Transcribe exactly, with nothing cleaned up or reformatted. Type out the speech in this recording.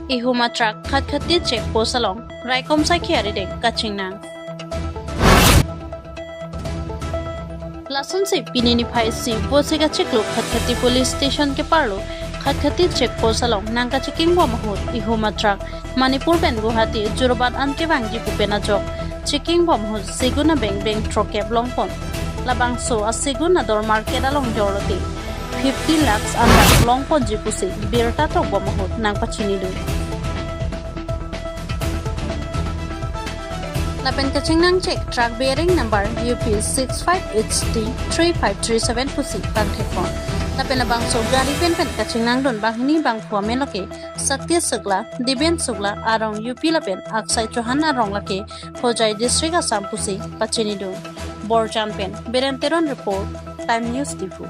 Ihum a truck Khatkhati check post along raikom saikhi arideng kachingnang. Lasonsi pini niphai isi Vosik achiklo Khatkhati police station keparlo Khatkhati check post along nangkachecking bom ahut ihum a truck Manipur pen Guwahati Jorabat an kevangji pu pen ajok checking bom ahut segun abeng beng throkep longpon. Labangso asegun ador market along jorlote fifty lakhs andak longponji pusi birta tokbom ahut nangpachinidun. Lapen kachingnang check truck bearing number U P six five H T three five three seven pusi pangthekpon. Lapen labangso gari pen pen kachingnangdun banghini bangphu amen lake Sakti Sukla, Diben Sukla arong U P lapen Aksai Chauhan arong lake Hojai District Assam pusi pachinidun. Borjan pen Biren Teron report, Time News Diphu.